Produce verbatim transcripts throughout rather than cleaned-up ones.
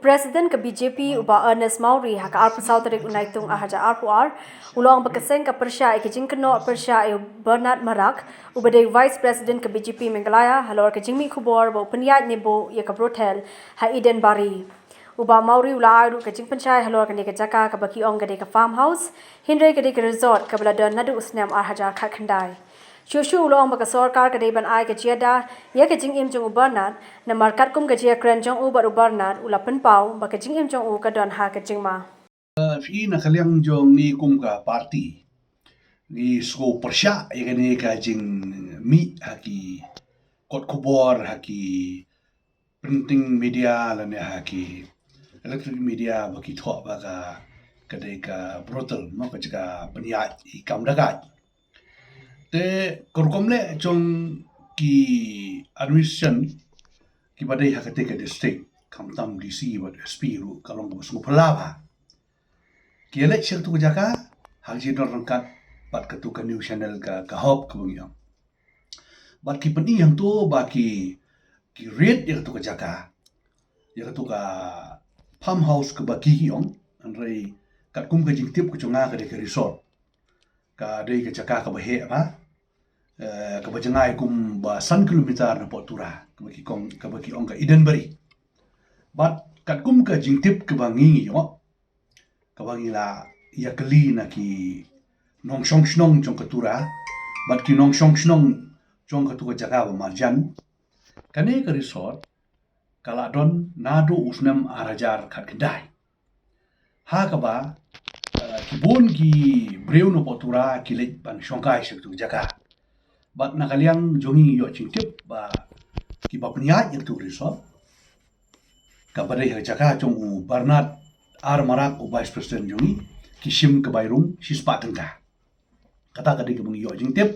President ka B J P u Bah Ernest Mawrie ha ka arphew saw tarik u Naitung ar hajar arphew ar u la ong ba ka seng ka pyrshah ïa ka jingkynnoh pyrshah ïa u Bernard Marak uba dei Vice President ka B J P Meghalaya halor ka jingmih khubor ba u pynïaid ne buh ïa ka brothel ha Eden Bari. U Bah Mawrie u la ai ruh ka jingpynshai halor kane ka jaka kaba ki ong ka dei ka farmhouse, hynrei ka dei ka resort kaba la don naduh u snem ar hajar khatkhyndai. Shuh shuh u la ong ba ka sorkar ka dei ban ai ka jingïada ïa ka jingim jong u Bernard, namar katkum ka jingïakren jong u bad u Bernard u la pynpaw ba ka jingim jong u ka don ha ka jingma. Phi, na ka liang jong ngi kum ka party, ngi sngewpyrshah ïa kane ka jingmih ha ki kot khubor, ha ki printing media lane ha ki electronic media ba ki thoh ba ka, ka dei ka brothel, mo, ka jaka pynïaid ïa ki kam dakaid. Te ka rukom leh jong ki administration kiba dei ha katei ka district, khamtam D C bad S P ruh ka long kaba sngewphylla bha. Ki ïaleit sha katu ka jaka ha ka jingdon ryngkat bad katu ka news channel ka, ka Hope kaba ngi ong. Bad ki pyni hangto ba ki, ki raid ïa katu ka jaka, ïa katu ka farmhouse kaba ki, ki ong, hynrei katkum ka jingtip ka jong nga ka dei ka resort. Ka dei ka jaka kaba heh bha, eh, kaba jngai kumba san kilometer napoh Tura, kaba ki ong, kaba ki ong ka Eden Bari. Bad katkum ka jingtip kaba ngi, ngi ïoh, kaba ngi la ïakylli na ki nongshong shnong jong ka Tura bad ki nongshong shnong jong katu ka jaka ba marjan, kane ka resort ka la don naduh u snem ar hajar khatkhyndai. Ha kaba, eh, ki bun ki briew napoh Tura ki leit ban shongkai sha katu ka jaka. Bad na ka liang jong ngi ngi ïoh jingtip ba kiba pynïaid ïa katu ka resort, kaba dei ha ka jaka jong u Bernard R Marak, u Vice President jong ngi, ki shim ka bai rung shispah tyngka. Kata ka dei kaba ngi ïoh jingtip.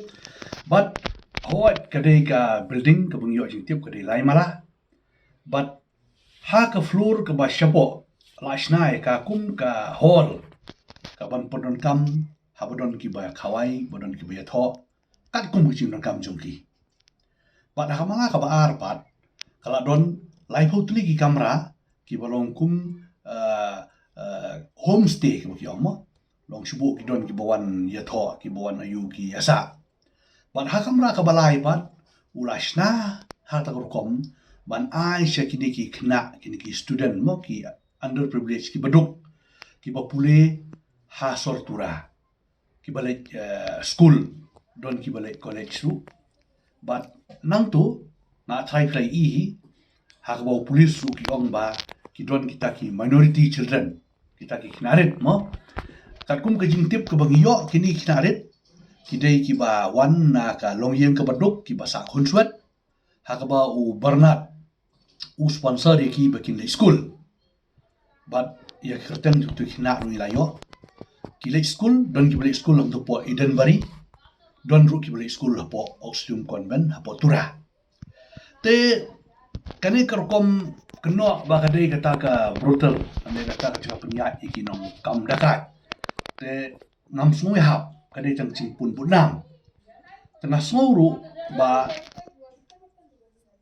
Bad hooid ka dei ka building kaba ngi ïoh jingtip ka dei lai mala. Bad ha ka floor kaba shapoh la shna ïa ka kum ka hall, kaban pyndonkam haba don kiba khawai, ba don kiba ïathoh, katkum ka jingdonkam jong ki. Bad ha ka mala kaba ar pat ka la don laiphew tylli ki kamra kiba long kum, eh, eh, homestay kaba ki ong, mo. Long shuh ki don kiba wan ïathoh, kiba wan ayu ki ïasah. Bad ha kamra kaba lai pat u la shna ha kata ka rukom ban ai sha kine ki khynnah, kine ki student, mo, ki underprivileged, kiba duk, kiba pule ha sor Tura, kiba leit, eh, skul, don kiba leit college ruh. Bad nangto nga tharai phi la ïohi ha kaba u police ruh ki ong ba ki don kita ki minority children, kita ki khynnah rit, mo. Katkum ka jingtip kaba ngi ïoh, kine ki khynnah rit ki dei kiba wan na ka longïing kaba duk, kiba sah khunswet, ha kaba u Bernard u sponsor ïa ki ba kin leit skul. Bad ïa ka kyrteng jong kito ki khynnah ruh ngi la ïoh. Ki leit skul, don kiba leit skul hangto hapoh Eden Bari, don ruh kiba leit skul hapoh Auxilium Convent hapoh Tura. Te kane ka rukom kynnoh ba ka dei kata ka brothel, ka dei kata ka jaka pynïaid ïa ki nongkam dakaid, te ngam sngew ïahap, ka dei tang jingpun budnam. Te nga sngew ruh ba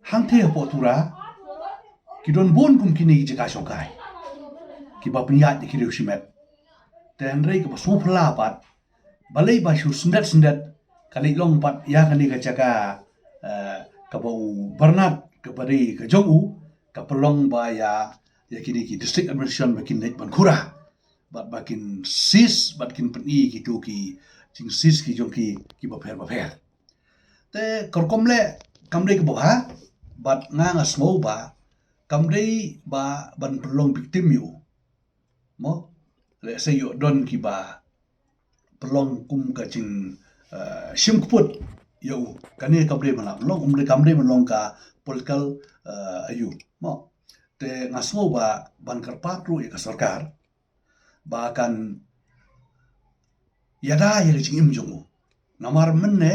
hangtei hapoh Tura ki don bun kum kine ki jaka shongkai kiba pynïaid ïa ki riew shimet. Te hynrei kaba sngewphylla pat, balei ba shu syndet syndet ka leit long pat ïa kane ka jaka, eh, kaba u Bernard, kaba dei ka jong u, ka pynlong ba ïa, ïa kine ki district administration ba kin leit ban khura bad ba kin seize, bad kin pyni kito ki jingseize ki jong ki, kiba pher bapher. Te ka rukom leh kam dei kaba bha, bad nga nga sngew ba kam dei ba ban pynlong victim ïa u, mo. Lehse ïoh don kiba pynlong kum ka jing, eh, shim kput ïa u. Kane kam dei ban long, um dei, kam dei ban long ka political, eh, ayu, mo. Te nga sngew ba ban kyrpad ruh ïa ka sorkar ba kan ïada ïa ka jingim jong u. Namar mynne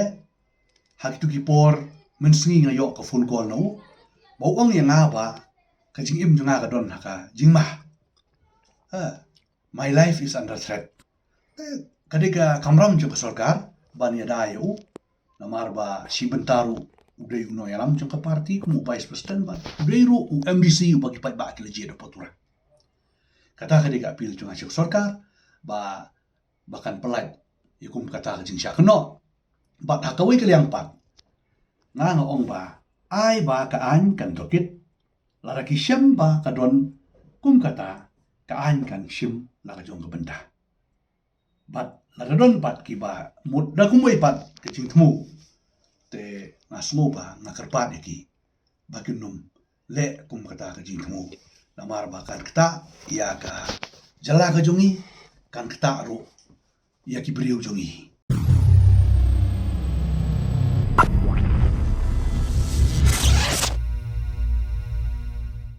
ha kito ki por mynsngi nga ïoh ka phone call na u ba u ong ïa nga ba ka jingim jong nga ka don ha ka jingma. Ha, my life is under threat. Eh, ka dei ka kamram jong ka sorkar ban ïada ïa u. Namar ba shi bynta ruh u dei u nongïalam jong ka party kum u vice president, bad u dei ruh u M D C uba ki paidbah ki la jied hapoh Tura. Kata ka dei ka appeal jong nga sha ka sorkar ba, ba kan pyllait ïa kum kata ka jingshah kynnoh. Bad ha kawei ka liang pat, nga nga ong ba ai ba ka aiñ kan tohkit, lada ki shem ba ka don kum kata, ka aiñ kan shim la ka jong ka bynta. Bad lada don pat kiba mut da kumwei pat ka jingthmu, te nga sngew ba nga kyrpad ïa ki ba kin nym leh kum kata ka jingthmu. Namar ba kan ktah ïa ka jylla ka jong ngi, kan ktah ruh ïa ki briew jong ngi.